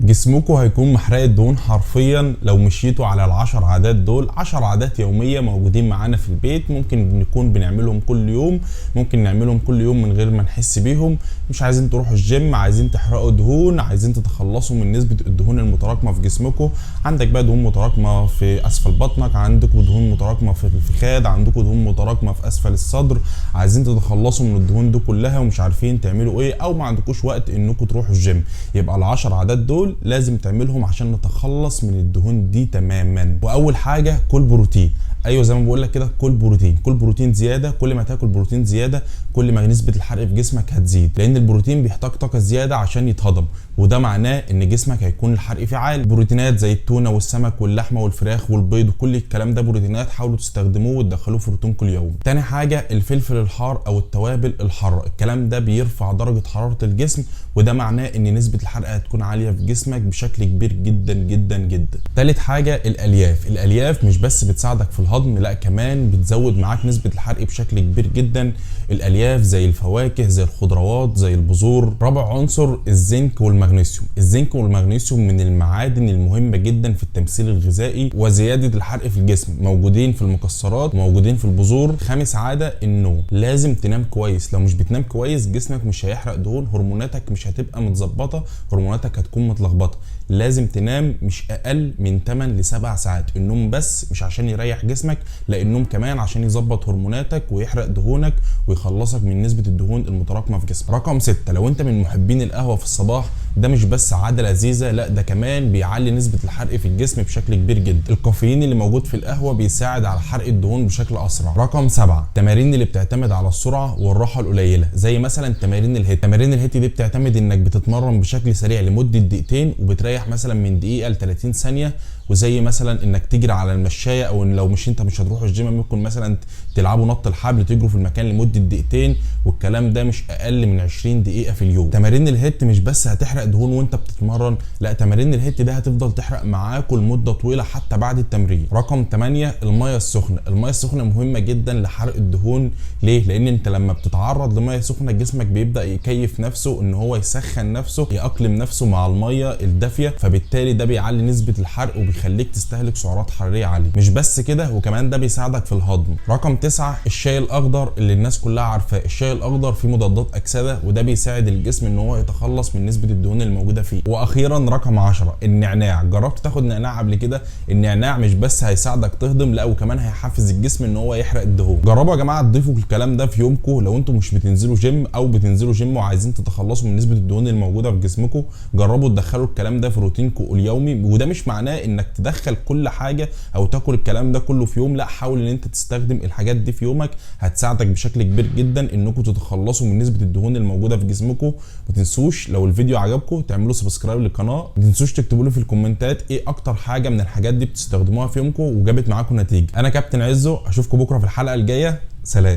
جسمكم هيكون محرق الدهون حرفيا لو مشيتوا على ال10 عادات دول. 10 عادات يومية موجودين معانا في البيت، ممكن نكون بنعملهم كل يوم، ممكن نعملهم كل يوم من غير ما نحس بيهم. مش عايزين تروحوا الجيم، عايزين تحرقوا دهون، عايزين تتخلصوا من نسبة الدهون المتراكمة في جسمكم. عندك بقى دهون متراكمة في اسفل بطنك، عندكم دهون متراكمة في الفخاد، عندكم دهون متراكمة في اسفل الصدر، عايزين تتخلصوا من الدهون دي كلها ومش عارفين تعملوا ايه، او ما عندكوش وقت انكم تروحوا الجيم. يبقى ال10 عادات دول لازم تعملهم عشان نتخلص من الدهون دي تماما. واول حاجة كل بروتين. ايوه زي ما بقول لك كده، كل بروتين، كل بروتين زياده. كل ما تاكل بروتين زيادة كل ما نسبه الحرق في جسمك هتزيد، لان البروتين بيحتاج طاقة زيادة عشان يتهضم، وده معناه ان جسمك هيكون الحرق فيه عالي. بروتينات زي التونه والسمك واللحمة والفراخ والبيض وكل الكلام ده بروتينات، حاولوا تستخدموه وتدخلوه في روتينكم اليومي. تاني حاجة الفلفل الحار او التوابل الحارة، الكلام ده بيرفع درجه حرارة الجسم، وده معناه ان نسبه الحرق هتكون عالية في جسمك بشكل كبير جدا جدا جدا. تالت حاجة الالياف. الالياف مش بس بتساعدك في الهضم، لا كمان بتزود معاك نسبه الحرق بشكل كبير جدا. الالياف زي الفواكه، زي الخضروات، زي البذور. رابع عنصر الزنك والمغنيسيوم. الزنك والمغنيسيوم من المعادن المهمة جدا في التمثيل الغذائي وزيادة الحرق في الجسم، موجودين في المكسرات، موجودين في البذور. خامس عادة النوم، لازم تنام كويس. لو مش بتنام كويس جسمك مش هيحرق دهون، هرموناتك مش هتبقى متظبطه، هرموناتك هتكون متلخبطه. لازم تنام مش اقل من 8 ل 7 ساعات. النوم بس مش عشان يريح جسمك، لا النوم كمان عشان يظبط هرموناتك ويحرق دهونك ويخلصك من نسبة الدهون المتراكمة في جسمك. رقم 6، لو انت من محبين القهوة في الصباح، ده مش بس عادة لذيذة، لا ده كمان بيعلي نسبة الحرق في الجسم بشكل كبير جدا. الكافيين اللي موجود في القهوة بيساعد على حرق الدهون بشكل اسرع. رقم 7، التمارين اللي بتعتمد على السرعة والراحة القليلة، زي مثلا تمارين ال HIIT. تمارين ال HIIT دي بتعتمد انك بتتمرن بشكل سريع لمدة دقيقتين وبتريح مثلا من دقيقة ل 30 ثانية، وزي مثلا انك تجري على المشايه، او ان لو مش انت مش هتروح الجيم ممكن مثلا تلعبوا نط الحبل، تجروا في المكان لمدة دقيقتين، والكلام ده مش اقل من 20 دقيقة في اليوم. تمارين ال HIIT مش بس هتحرق دهون وانت بتتمرن، لا تمارين ال HIIT ده هتفضل تحرق معاك لمدة طويلة حتى بعد التمرين. رقم 8، المية السخنة. المية السخنة مهمة جدا لحرق الدهون. ليه؟ لان انت لما بتتعرض لمية سخنة جسمك بيبدا يكيف نفسه ان هو يسخن نفسه، يأقلم نفسه مع المية الدافيه، فبالتالي ده بيعلي نسبه الحرق وبيخليك تستهلك سعرات حرارية عالية. مش بس كده، وكمان ده بيساعدك في الهضم. رقم 9، الشاي الاخضر اللي الناس كلها عارفاه. الشاي الاخضر فيه مضادات اكسده، وده بيساعد الجسم ان هو يتخلص من نسبه الدهون الموجودة فيه. واخيرا رقم 10، النعناع. جربت تاخد نعناع قبل كده؟ النعناع مش بس هيساعدك تهضم، لا وكمان هيحفز الجسم ان هو يحرق الدهون. جربوا يا جماعة تضيفوا الكلام ده في يومكم. لو انتم مش بتنزلوا جيم او بتنزلوا جيم وعايزين تتخلصوا من نسبه الدهون الموجودة في جسمكم، جربوا تدخلوا الكلام ده في روتينكم اليومي. وده مش معناه انك تدخل كل حاجة او تاكل الكلام ده كله في يوم، لا حاول ان انت تستخدم الحاجات دي في يومك، هتساعدك بشكل كبير جدا انكم تتخلصوا من نسبه الدهون الموجودة في جسمكم. ما تنسوش لو الفيديو عجبكم تعملوا subscribe للقناة، ما تنسوش تكتبوا لي في الكومنتات ايه اكتر حاجة من الحاجات دي بتستخدموها في يومكم وجابت معاكم نتيجة. انا كابتن عزو، اشوفكم بكره في الحلقة الجاية. سلام.